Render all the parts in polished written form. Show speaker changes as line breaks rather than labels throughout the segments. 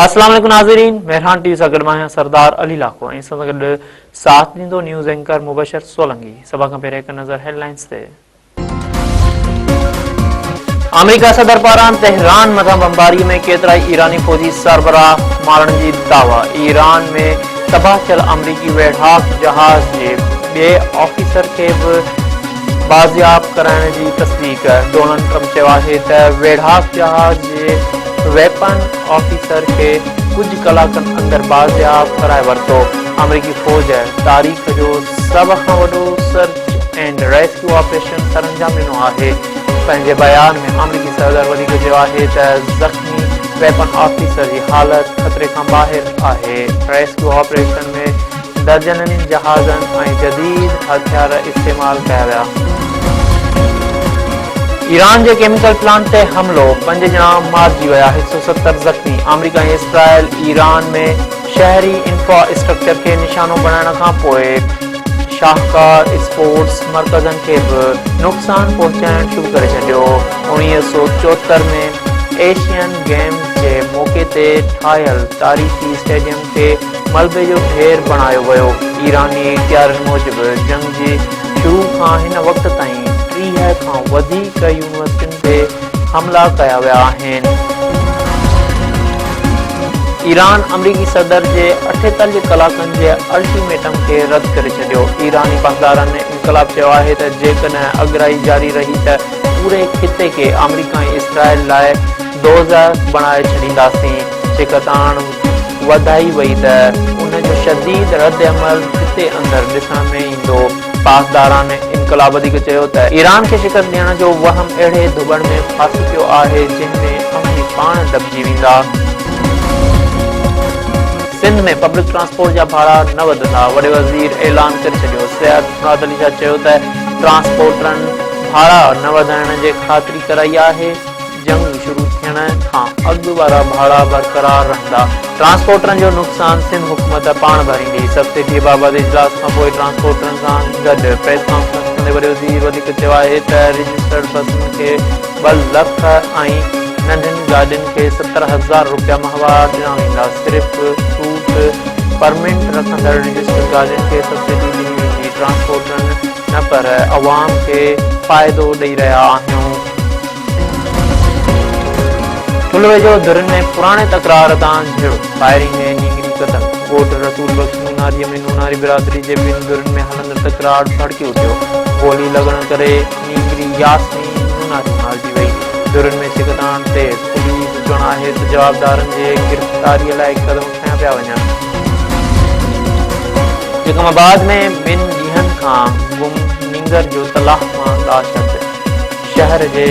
السلام عليڪم ناظرين مهراڻ ٽي وي سان گڏ مان آهيان سردار علي لاکو ۽ سان گڏ ساٿ ڏيندو نيوز اينڪر مبشر سولنگي. سڀ کان پهرين هڪ نظر هيڊ لائنز تي. آمريڪا صدر پاران تهران مٿان بمباري ۾ ڪيترائي ايراني فوجي سربراهه مارڻ جي دعويٰ، ايران ۾ تباهه ٿيل آمريڪي ويڙهاڪ جهاز جي ٻئي آفيسر کي به بازياب ڪرائڻ جي تصديق، ڊونلڊ ٽرمپ چيو آهي ته ويڙهاڪ جهاز جي ويپن آفيسر کي ڪجهه ڪلاڪن اندر بازياب ڪرائي ورتو، آمريڪي فوج تاريخ جو سڀ کان وڏو سرچ اينڊ ريسڪيو آپريشن سرانجام ڏنو آهي. پنهنجي بيان ۾ آمريڪي صدر وڌيڪ چيو آهي ته زخمي ويپن آفيسر جي حالت خطري کان ٻاهر آهي. ريسڪيو آپريشن ۾ درجنن جهازن ۽ جديد هٿيار استعمال ڪيا ويا. ايران جي ڪيميڪل پلانٽ تي حملو، پنج ڄڻا مارجي ويا، 170 زخمي، آمريڪا ۽ اسرائيل ايران ۾ شهري انفرا اسٽرڪچر کي نشانو بڻائڻ کانپوء شاهڪار اسپورٽس مرڪزن کي به نقصان پهچائڻ شروع ڪري ڇڏيو. 1974 ۾ ايشين گيمز جي موقعي تي ٺاهيل تاريخي اسٽيڊيم کي ملبي جو ڍير بڻايو ويو. ايراني اختيارين موجب جنگ جي شروع کان هن وقت تائين 30 کان وڌيڪ يونيورسٽين تي حملا ڪيا ويا آهن. ايران آمريڪي صدر جي 48 ڪلاڪن جي الٽيميٽم کي رد ڪري ڇڏيو. ايراني پاسداران انقلاب چيو آهي ته جيڪڏهن اڳرائي جاري رهي ته پوري خطي کي آمريڪا ۽ اسرائيل لاء دوزخ بڻائي ڇڏينداسين. ڇڪتاڻ وڌائي وئي ته ان جو شديد ردعمل خطي اندر ڏسڻ ۾ ايندو. پاسداران انقلاب وڌيڪ چيو ته ايران کي شڪست ڏيڻ جو وهم اهڙي ڌٻڻ ۾ ڦاسي پيو آهي جنهن ۾ اوهين پاڻ دٻجي ويندا. سنڌ ۾ پبلڪ ٽرانسپورٽ جا ڀاڙا نه وڌندا، وڏي وزير اعلان ڪري ڇڏيو. سيد مراد علي شاهه چيو ته ٽرانسپورٽرن ڀاڙا نه وڌائڻ جي خاطري ڪرائي آهي. جنگ شروع ٿيڻ کان اڳ وارا ڀاڙا برقرار رهندا، ٽرانسپورٽرن جو نقصان سنڌ حڪومت پاڻ ڀريندي، سبسڊي بابت اجلاس کانپوء ٽرانسپورٽرن سان گڏ پريس ڪانفرنس ڪندي وڏي وزير وڌيڪ چيو آهي ته رجسٽرڊ بسن کي ٻه لک ۽ ننڍين گاڏين کي 70,000 رپيا ماهوار ڏنا ويندا، صرف روٽ پرمنٽ رکندڙ رجسٽرڊ گاڏين کي سبسڊي ڏني ويندي، ٽرانسپورٽرن نه پر عوام کي فائدو ڏئي رهيا آهيون. ٺلهه ويجهو ڌرين ۾ پراڻي تڪرار تان جهيڙو، فائرنگ ۾ نينگري قتل، ڳوٺ رسول بخش نوناري ۾ نوناري برادري جي ٻن ڌرين ۾ هلندڙ تڪرار ڀڙڪي اٿيو، گولي لڳڻ ڪري نينگري ياسمين نوناري مارجي وئي، ڌرين ۾ ڇڪتاڻ تيز، پوليس جو چوڻ آهي ته جوابدارن جي گرفتاري لاء قدم کنيا پيا وڃن. جيڪب آباد ۾ ٻن ڏينهن کان گم نينگر جو تلاء مان لاش هٿ. شهر جي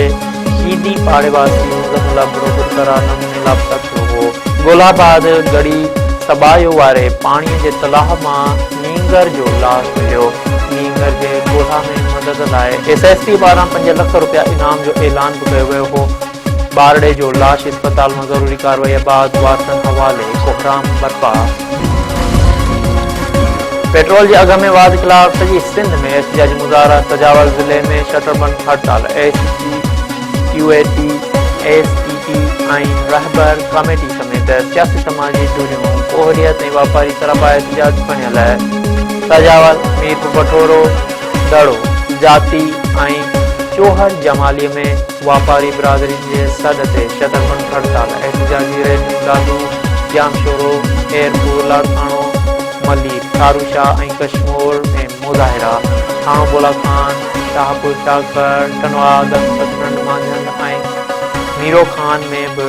شيدي پاڙي واسي مزمل ابڙو پرقرار نموني لاپتا ٿيو هو. گولا بعد ڳڙهي سٻايو واري پاڻي جي تلاء مان نينگر جو لاش مليو. نينگر جي ڳولا ۾ مدد لاء ايس ايس پي پاران 5 لک رپيا انعام جو اعلان به ڪيو ويو هو. ٻارڙي جو لاش اسپتال مان ضروري ڪارروائي بعد وارثن حوالي، ڪوهرام برپا. پيٽرول جي اگهه ۾ واڌ خلاف سڄي سنڌ ۾ احتجاجي مظاهرا، سجاول ضلعي ۾ شٽر بند هڙتال، S G Q A T, S T P ۽ Rahbar committee سميت سياسي سماجي ڌريون پورهيت ۽ واپاري سراپا احتجاج بڻيل، سجاول، ميرپور بٺورو، دڙو، جاتي ۽ چوهڙ جمالي ۾ واپاري برادرين جي سڏ تي شٽربند هڙتال، احتجاجي ريليون دادو، ڄامشورو، خيرپور، لاڙڪاڻو، ملير، ٺاروشاهه ۽ ڪشمور ۾ مظاهرا، ٿاڻو بولا خان، شاهپور چاڪر، ٽنوآدم، سڪرنڊ، مانجهند ۽ ميرو خان ۾ به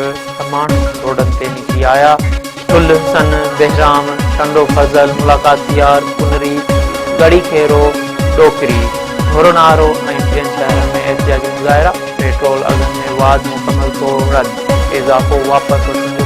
ماڻهو روڊن تي نڪري آيا. ٺلهه، سن، بهرام، ٽنڊو فضل، ملاڪاتيار، ڪنري، ڳڙهي خيرو، ڏوڪري، ڍورونارو ۽ ٻين شهرن ۾ احتجاجي مظاهرا، پيٽرول اگهن ۾ واڌ مڪمل طور رد، اضافو واپس وٺڻ جو